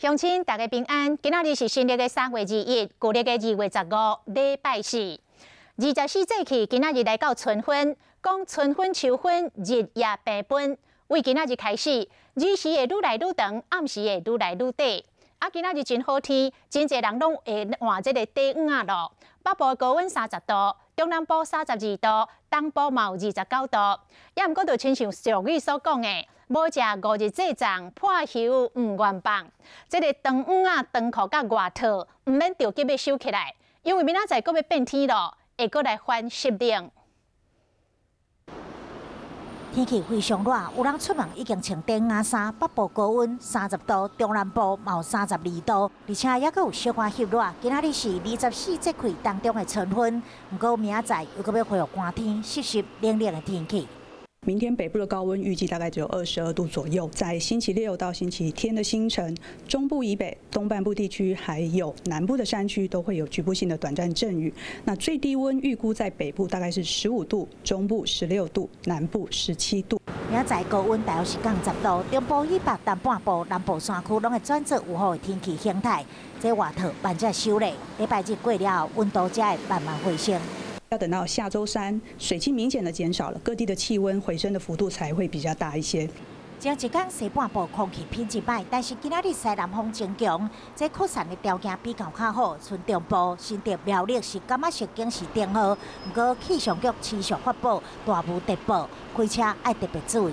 鄉親大家平安，今仔日是新曆的3月21，舊曆的2月15，禮拜四。24節氣今仔日來到春分，講春分秋分，日夜平分。為今仔日開始，日時會愈來愈長，暗時會愈來愈短。啊，今仔日真好天，真濟人攏會換這个短襪仔囉。北部高溫30度，中南部32度，東部嘛有29度。也毋過，就親像俗語所講的，無食五日祭粽，破袖毋願放。這个長襪仔、長褲佮外套，毋免著急欲收起來，因為明仔載閣欲變天囉，會閣來反濕冷。天氣非常熱，有人出門已經穿短襪衫。北部高溫30度，中南部嘛有32度，而且猶閣有小可翕熱。今仔日是24節氣當中的春分，毋過明仔載又閣欲恢復寒天，濕濕冷冷的天氣。明天北部的高溫預計大概只有22度左右，在星期六到星期天的清晨，中部以北、東半部地區還有南部的山區都會有局部性的短暫陣雨。那最低溫預估在北部大概是15度，中部16度，南部17度。明仔載高溫大約是降10度，中部以北、東半部、南部山區攏會轉做有雨的天氣形態。這外套慢才收咧，禮拜日過了後，溫度才會慢慢回升。要等到下週三，水汽明顯的減少了，各地的氣溫回升的幅度才會比較大一些。前一天西半部空氣品質䆀，但是今仔日西南風增強，這擴散的條件比較較好。賰中部、新竹、苗栗是感覺是警示燈號，毋過氣象局持續發布大霧特報，開車愛特別注意。